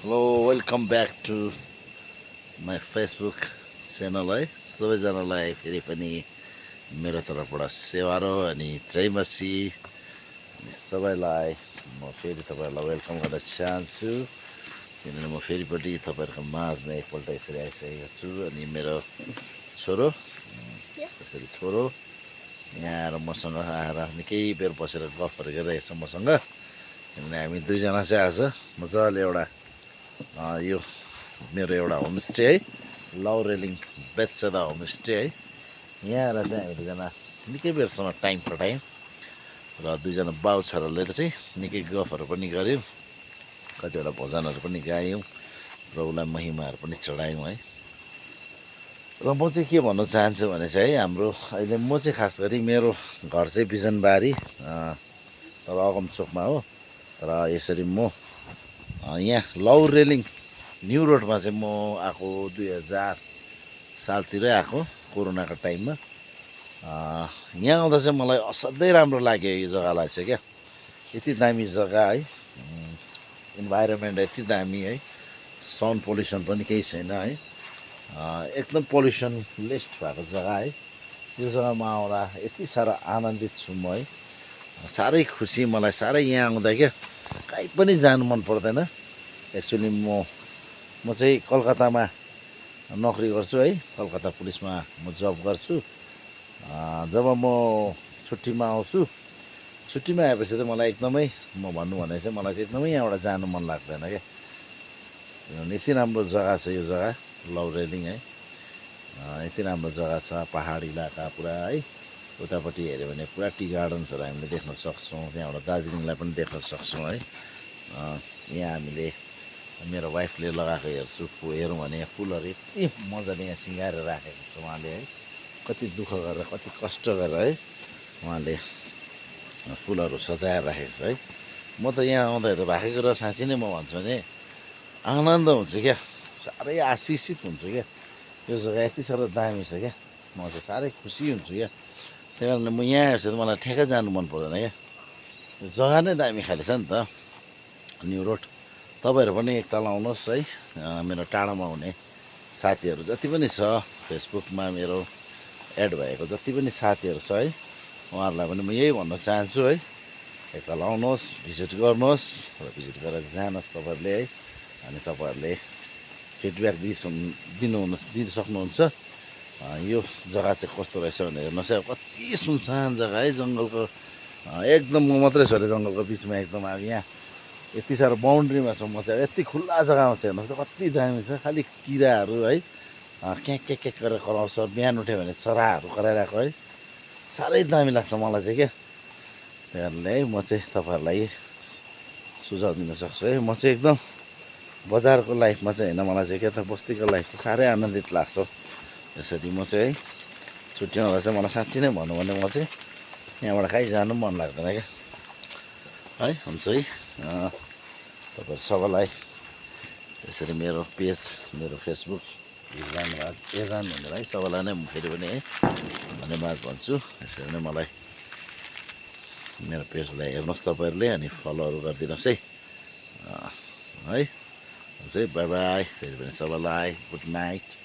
hello welcome back to my Facebook channel है सबैजनालाई फेरि पनि मेरो तर्फबाट सेवारो अनि जय मसी अनि सबैलाई म फेरि तपाईँहरूलाई वेलकम गर्न चाहन्छु किनभने म फेरि पनि तपाईँहरूको माझमा एकपल्ट यसरी आइसकेको छु अनि मेरो छोरो त्यसरी छोरो यहाँ आएर मसँग आएर निकै बेर बसेर गफहरू गरिरहेको छ मसँग किनभने हामी दुईजना चाहिँ आज मजाले एउटा यो मेरो एउटा होमस्टे है लाउरेलिङ बेत्सेदा होमस्टे है यहाँ आएर चाहिँ हामी दुईजना निकै बेरसम्म टाइम कटायौँ र दुईजना बाउ छोराले चाहिँ निकै गफहरू पनि गऱ्यौँ कतिवटा भजनहरू पनि गायौँ र उसलाई महिमाहरू पनि चढायौँ है र म चाहिँ के भन्न चाहन्छु भने चाहिँ है हाम्रो अहिले म चाहिँ खास गरी मेरो घर चाहिँ बिजनबारी तल अगमचोकमा हो र यसरी म यहाँ लाउरेलिङ न्यु रोडमा चाहिँ म आएको 2000 सालतिरै आएको कोरोनाको टाइममा यहाँ आउँदा चाहिँ मलाई असाध्यै राम्रो लाग्यो यो जग्गालाई चाहिँ क्या यति दामी जग्गा है इन्भाइरोमेन्ट यति दामी है साउन्ड पोल्युसन पनि केही छैन है एकदम पोल्युसन लेस भएको जग्गा है यो जग्गामा आउँदा यति साह्रो आनन्दित छु म है साह्रै खुसी मलाई साह्रै यहाँ आउँदा क्या कहीँ पनि जानु मन पर्दैन एक्चुअली म चाहिँ कलकत्तामा नोकरी गर्छु है कलकत्ता पुलिसमा म जब गर्छु जब म छुट्टीमा आउँछु छुट्टीमा आएपछि चाहिँ मलाई एकदमै म भन्नु भने चाहिँ मलाई चाहिँ एकदमै यहाँबाट जानु मन लाग्दैन क्या किनभने यति राम्रो जग्गा छ यो जग्गा लाउरेलिङ है यति राम्रो जग्गा छ पहाडी इलाका पुरा है उतापट्टि हेऱ्यो भने पुरा टी गार्डन्सहरू हामीले देख्न सक्छौँ त्यहाँबाट दार्जिलिङलाई पनि देख्न सक्छौँ है यहाँ हामीले मेरो वाइफले लगाएको हेरौँ भने यहाँ फुलहरू यति मजाले यहाँ सिँगारेर राखेको छ उहाँले है कति दुःख गरेर कति कष्ट गरेर है उहाँले फुलहरू सजाएर राखेको छ है म त यहाँ आउँदाखेरि भागेको कुरा साँच्ची नै म भन्छु भने आनन्द हुन्छ क्या साह्रै आशिषित हुन्छु क्या यो जग्गा यति साह्रो दामी छ क्या म चाहिँ साह्रै खुसी हुन्छु क्या त्यही कारणले म यहाँ आएपछि त मलाई ठ्याक्कै जानु मन पर्दैन क्या जग्गा नै दामी खाले छ नि त न्यु रोड तपाईँहरू पनि एकताल आउनुहोस् है मेरो टाढोमा हुने साथीहरू जति पनि छ फेसबुकमा मेरो एड भएको जति पनि साथीहरू छ है उहाँहरूलाई पनि म यही भन्न चाहन्छु है एकताल आउनुहोस् भिजिट गर्नुहोस् र भिजिट गरेर जानुहोस् तपाईँहरूले है अनि तपाईँहरूले फिडब्याक दिन सक्नुहुन्छ यो जग्गा चाहिँ कस्तो रहेछ भनेर हेर्नुहोस् है कति सुनसान जग्गा है जङ्गलको एकदम म मात्रै छु अरे जङ्गलको बिचमा एकदम अब यहाँ यति साह्रो बााउन्ड्रीमा छु म चाहिँ यति खुल्ला जग्गामा छ हेर्नुहोस् त कति दामी छ खालि किराहरू है क्याक क्याक क्याक गरेर कराउँछ बिहान उठ्यो भने चराहरू कराइरहेको है साह्रै दामी लाग्छ मलाई चाहिँ क्या त्यही कारणले है म चाहिँ तपाईँहरूलाई सुझाव दिन सक्छु है म चाहिँ एकदम बजारको लाइफमा चाहिँ होइन मलाई चाहिँ क्या त बस्तीको लाइफ चाहिँ साह्रै आनन्दित लाग्छ यसरी म चाहिँ है छुट्टी आउँदा चाहिँ मलाई साँच्ची नै भनौँ भने म चाहिँ यहाँबाट कहीँ जानु मन लाग्दैन क्या है हुन्छ है तपाईँहरू सबैलाई यसरी मेरो पेज मेरो फेसबुक एजान भनेर है सबैलाई नै म फेरि पनि है धन्यवाद भन्छु यसरी नै मलाई मेरो पेजलाई हेर्नुहोस् तपाईँहरूले अनि फलोहरू गरिदिनुहोस् है है हुन्छ है बाई बाई फेरि पनि सबैलाई गुड नाइट